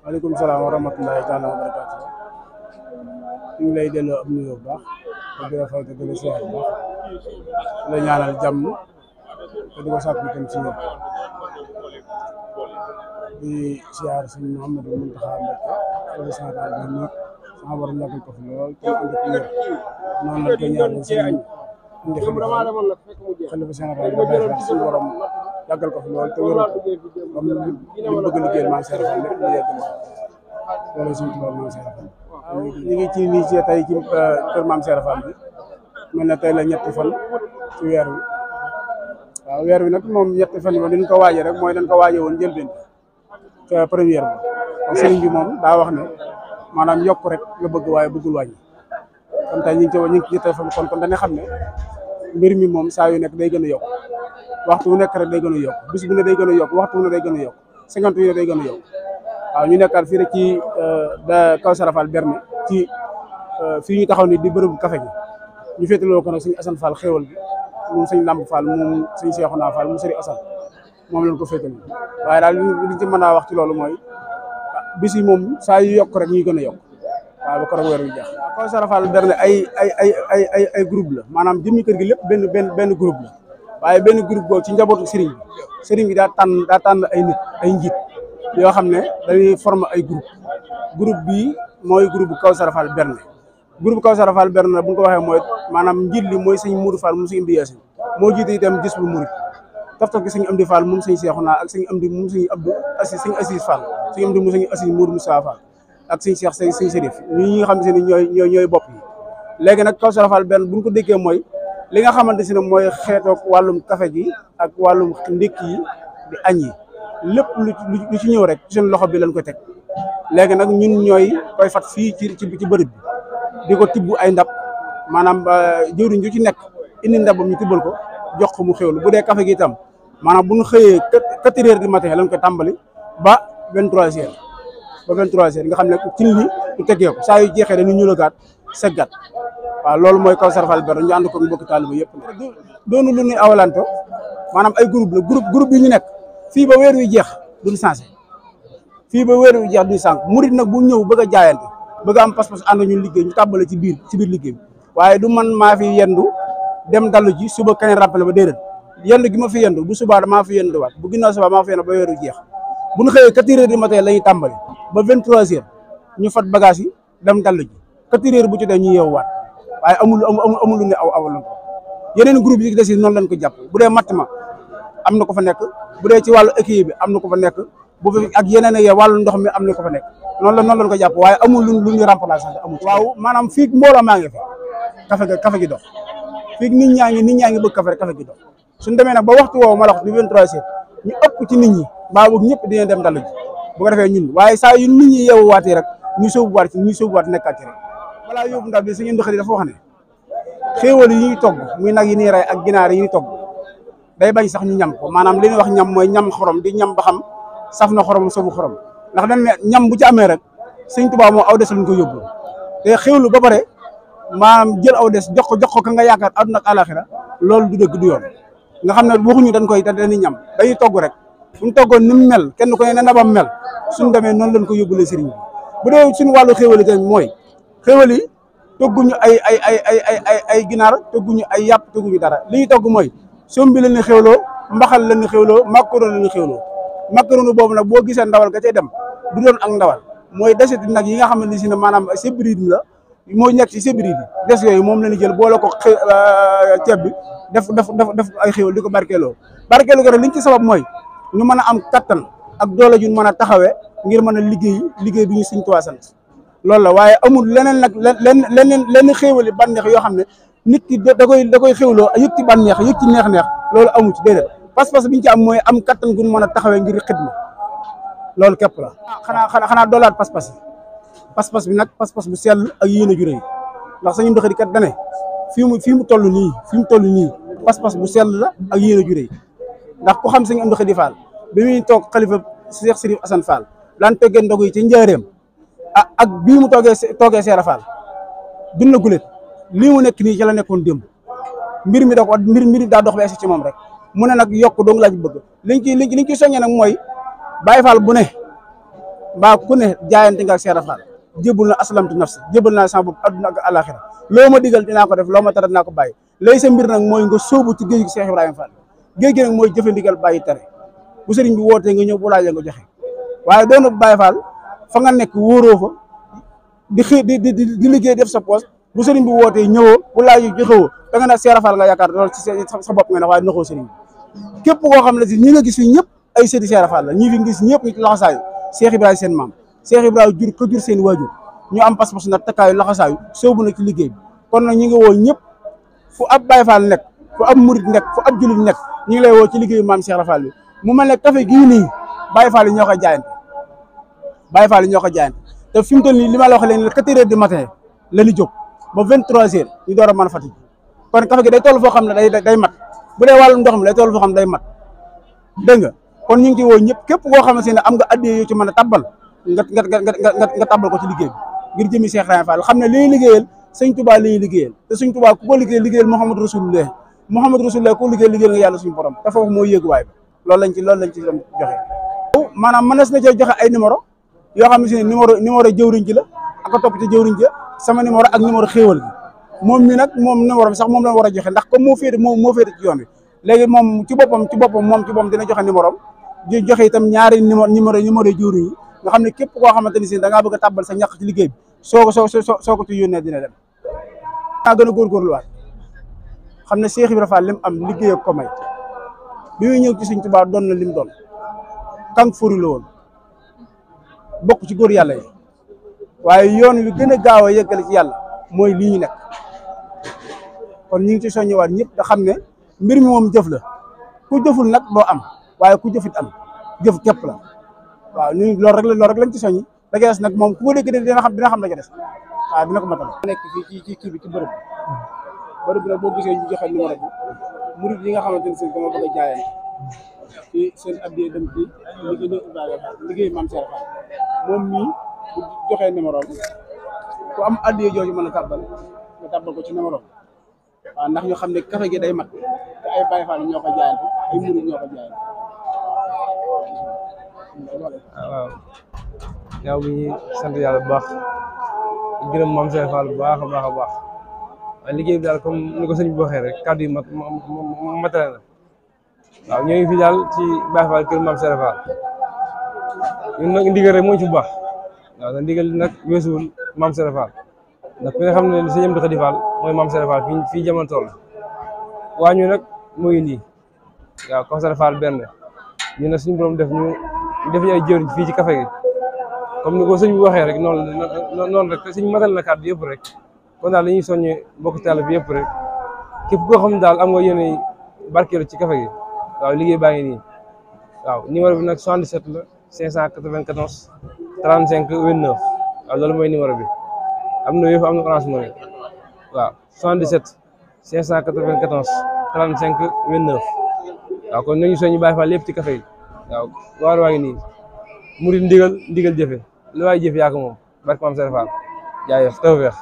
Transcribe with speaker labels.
Speaker 1: waaleykum salaam wa rahmatullahi taala wa barakaatu. ñu ngi lay delloo ab nuyoo bu baax te di la fay te di la siyaar bu baax di la ñaanal jàmm te di ko sàkku itam si yéen di siyaar sëñ Mouhamadou Mountakha Mbacké di santal bi nit sama borom yàggal ko fi lool te andi ko wér noonu la ko ñaanal sëñ indi xalifa général bi Baye suñu borom yàggal ko fi lool te wéral ko comme ñu bëgg liggéeyal Maam Cheikh Fall lépp ñu yeggal loolu suñu tubaab Maam Cheikh Fall ñu ngi ci nii ci tey ci kër Maam Cheikh Fall bi mel na tey la ñetti fan ci weer wi waaw weer wi nag moom ñetti fan moom dañ ko waaje rek mooy dañ ko waaje woon njëlbeen ca première bi kon sëriñ bi moom daa wax ne maanaam yokk rek nga bëgg waaye bëggul wàññi kon tey ñu ngi ci ñetti fan kon dañuy xam ne mbir mi moom saa yu nekk day gën a yokk waxtu wu nekk rek day gën a yokk bis bu ne day gën a yokk waxtu wu ne day gën a yokk 50 yu ne day gën a yokk waaw ñu nekkaat fii rek ci da Kawsara Fall Berne ci fii ñu taxaw ni di bërëbu café gi ñu féetaloo ko nag sëñ Assane Fall xéewal bi moom sëñ Lamb Fall moom sëñ Cheikhouna Fall moom sëriñ Assane moom lañ ko féetal waaye daal liñ ci mën a wax ci loolu mooy bis yi moom saa yu yokk rek ñuy gën a yokk waaw ba ko rek weer wi jeex Kawsara Fall Berne ay groupe la maanaam jëmmi kër gi lépp benn groupe la waaye benn groupe boobu ci njabootu sëriñ bi daa tànn ay nit ay njiit yoo xam ne dañuy former ay groupe bii mooy groupe bu Kawsara Fall Berne groupe Kawsara Fall Berne bu ñu ko waxee mooy maanaam njiit li mooy sëñ Moudou Fall moom sëñ Amdi Yaasin moo jiite itam gis bu murit toftal gi sëñ Amdi Fall moom sëñ Cheikhouna ak sëñ Amdi moom sëñ Abdou Assis sëñ Assis Fall sëñ Amdi moom sëñ Assis Moudou Moussa Fall ak sëñ Cheikh sëñ Chérif ñi nga xam ne ñooy bopp yi léegi nag Kawsara Fall Berne bu ñu ko déggee mooy li nga xamante si ne mooy xeetoog wàllum café gi ak wàllum ndékki yi di añ yi lépp lu ci ñëw rek seen loxo bi lañ koy teg léegi nag ñun ñooy koy fat fii ci bërëb bi di ko tibb ay ndab maanaam jëwriñ ju ci nekk indi ndabam ñu tibbal ko jox ko mu xéwlu bu dee café gi itam maanaam bu ñu xëyee 4 heures du matin lañ koy tàmbali ba 23 heures nga xam ne ci li ñu teggee ko saa yu jeexee dañu ñulagaat seggat waaw loolu mooy Kawsara Fall Berne ñu ànd ko mbokki taaliba yëpp doonu lu ñuy awalanto maanaam ay groupe yi ñu nekk fii ba weer wi jeex duñ changé fii ba weer wi jeex duñ sànq murit nag bu ñëw bëgg a jaayante bëgg a am pas-pas ànd ñu liggéey ñu tàmbale ci biir liggéey bi waaye du man maa fi yendu dem dallu ji suba keneen rappelé ba déedéet yendu gi ma fi yendu bu subaa maa fi yendu waat bu ginnaaw subaa maa fi yendu ba weer wi jeex bu ñu xëyee 4 heures du matin la ñuy tàmbali ba 23 heures ñu fat bagage yi dem dallu ji 4 heures bu ci dee ñu yeewuwaat waaye amul lu ne awalan ko yeneen groupe yi des yi noonu lañ ko jàpp bu dee matt ma am na ko fa nekk bu dee ci wàllu équipe bi am na ko fa nekk bu fi ak yeneen ak wàllu ndox mi am na ko fa nekk noonu lañ ko jàpp waaye amul lu ñu remplacer amul waaw maanaam fii mbooloo maa ngi fi café gi dox fii nit ñaa ngi bëgg café gi dox suñ demee nag ba waxtu woowu ma la wax di 23 heures ñu ëpp ci nit ñi baa boog ñëpp dina dem dallu ji bu ko defee ñun waaye saa yu nit ñi yeewuwaatee rek ñu sóobuwaat nekkaat ci rek balaa yóbbu ndaw bi suñu ndox dafa wax ne xéewal yi ñuy togg muy nag yi ñuy rey ak ginaar yi ñuy togg day bañ sax ñu ñam ko maanaam li ñuy wax ñam mooy ñam xorom di ñam ba xam saf na xorom safu xorom ndax dañ ne ñam bu ci amee rek Sëñ Tuubaa moom aw des lañ ko yóbbu te xéwlu ba pare maanaam jël aw des jox ko ka nga yaakaar àdduna ak àlaxira loolu du dëgg du yoon nga xam ne waxuñu dañuy ñam dañuy togg rek suñ toggoon ni mu mel kenn ko ne nabam mel suñ demee noonu lañ ko yóbbulee sëriñ bi bu dee suñu wàllu xéwal yi tamit mooy xéwal yi togguñu ay ginaar togguñu ay yàpp togguñu dara li ñuy togg mooy sombi la ñu xewloo mbaxal la ñu xewloo macaroni la ñu xewloo macaroni boobu nag boo gisee ndawal ga cay dem du doon ak ndawal mooy deseti nag yi nga xam ne si ne maanaam sébride la mooy nekk ci sébride yi des yooyu moom la ñu jël boole ko ceeb bi def ay xéwal di ko barkeeloo ko rek liñ ci sabab mooy ñu mën a am kattan ak doole ju mën a taxawee ngir mën a liggéey bi ñu Sëñ Tuubaa sant loolu la waaye amul leneen nag lenn xéewali bànneex yoo xam ne nit ki da koy xéwloo yëg ci bànneex yëg ci neex loolu amu ci déedéet pas-pas bi ñu ci am mooy am kattan gu mën a taxawee ngir xidma loolu képp la. xanaa doolaat pas-pas bi nag pas-pas bu sell ak yéene ju rëy ndax sañu ndox di kat dane fii mu toll nii pas-pas bu sell la ak yéene ju rëy ndax ku xam sañu ndox di Fall bi muy toog xalifa Cheikh Chérif Assane Fall daan toggee ndog yi ci njaareem ak bii mu toogee Seera Fall dun na gulet lii mu nekk nii ci la nekkoon démb mbir mi daa dox ba egsi ci moom rek mu ne nag yokk dong laa ci bëgg liñ ci soññee nag mooy Baye Fall bu ne mbaa ku ne jaayante nga ak Cheikh Rafal jébul na aslamtu nafsi jébal naa sama bopp adduna ak alaxira loo ma digal dinaa ko def loo ma tere dinaa ko bàyyi lay sa mbir nag mooy nga sóobu ci géej gi Cheikh Ibrahima Fall géej gi nag mooy jëfe ndigal bàyyi tere bu sëriñ bi wootee nga ñëw bu laajee nga joxe waaye doonu Baye Fall fa nga nekk wóoroo fa di liggéey def sa poste bu sëriñ bi wootee ñëwoo bu laajee joxewoo da nga ne Cheikh Rafal nga yaakaar loolu ci sa bopp nga ne waaye naxoo sëriñ bi képp koo xam ne si ñi nga gis fi ñëpp ay sëti Cheikh Rafal la ñi fi gis ñëpp ñu laxasaayu Cheikh Ibrahima seen maam Cheikh Ibrahima jur ko jur seen waajur ñu am pas-pas nag takkaayu laxasaayu soobu na ci liggéey bi kon nag ñi ngi woo ñëpp fu ab Baye Fall nekk fu ab murit nekk fu ab julit nekk ñi ngi lay woo ci liggéeyu maam Cheikh Rafal bi mu mel ne café gii nii Baye Fall yi ñoo ko jaayante Baye Fall yi ñoo ko jaayante te fi mu toll nii li ma la wax leen 4 heures du matin la ñu jóg ba 23 heures ñu door a mën a fati kon café gi day toll foo xam ne day mat bu dee wàllum ndox mi day toll foo xam ne day mat dégg nga kon ñu ngi ci woo ñëpp képp koo xamante ne am nga addiyee yoo ci mën a tabbal nga tabbal ko ci liggéey bi ngir jëmi Cheikh Ibrahima Fall xam ne li ñuy liggéeyal sëñ Touba li ñuy liggéeyal te sëñ Touba ku ko liggéeyal Mouhamadou Rasulullah ku liggéeyal nga yàlla suñu borom te foofu moo yéeguwaay ba loolu lañ ci doon joxe. maanaam mënees na cee joxe ay numéro yoo xam ne numéro jëwriñ ji la ak ko topp ci jëwriñ ji sama numéro ak numéro xéewal gi moom mi nag moom numéro bi sax moom la war a joxe ndax comme moo féete ci yoon bi léegi moom ci boppam dina joxe numéro am di joxe itam ñaari numéro jëwriñ yi nga xam ne képp koo xamante ni si da ngaa bëgg a tàbbal sa ñàkk ci liggéey bi soo ko ci yónnee dina dem. naa gën a góorgóorluwaat xam ne Cheikh Ibrahima Fall lim am liggéey ak ko may bi muy ñëw ci Sëñ Tuubaa doon na lim doon kàng fori la woon bokk ci góor yàlla yi waaye yoon wi gën a gaaw a yeggale ci yàlla mooy lii ñu nekk kon ñu ngi ci soññewaat ñëpp da xam ne mbir mi moom jëf la ku jëful nag doo am waaye ku jëfit am jëf képp la waaw ñu loolu rek lañ ci soññi da ngay des nag moom ku ko dégg dina xam la ca des waaw dina ko matal. nekk fii ci kii bi ci bërëb bi nag boo gisee ñu joxe numéro bi murid yi nga xamante ne si dama bëgg a jaayante ci seen addiyee dem ci liggéey Maam Cheikh Fall moom mii bu joxee numéro bi ku am addiyee jooju mën a tàbbal nga tàbbal ko ci numéro bi waaw ndax ñu xam ne café gi day mat te ay Baye Fall ñoo ko jaayante ay murid ñoo ko jaayante
Speaker 2: waaw ñaaw bi ñuy sant yàlla bu baax di gërëm Maam Cheikh Fall bu baax a baax a baax waaye liggéey bi daal comme ni ko sëñ bi waxee rek kàddu yi matale la waaw ñoo ngi fi daal ci Baye Fall kër Maam Cheikh Fall ñun nag ndigal rek moo ci bu baax waaw te ndigal nag weesuwul Maam Cheikh Fall ndax ku nga xam ne sëñ Amdi Khady Fall mooy Maam Cheikh Fall fii jamono toll waa ñu nag mooy nii waaw Kaw Cheikh Fall benn ñu ne suñu borom def ñu ay jëriñ fii ci café gi comme ni ko sëñ bi waxee rek noonu rek suñ matal na kàddu yëpp rek kon daal dañuy soññe mbokk taal bi yëpp rek képp koo xam daal am nga yéene barkeelu ci café gi waaw liggéey baa ngi nii waaw numéro bi nag 77 la 594 35 29 waaw loolu mooy numéro bi am na yëpp am na Orange Money waaw 77 594 35 29 waaw kon nañu soññi Baye Fall lépp ci café gi waaw waar waa ngi nii murid ndigal jëfe lu waay jëf yaa ko moom barke Maam Cheikh Fall jaayef tawfeex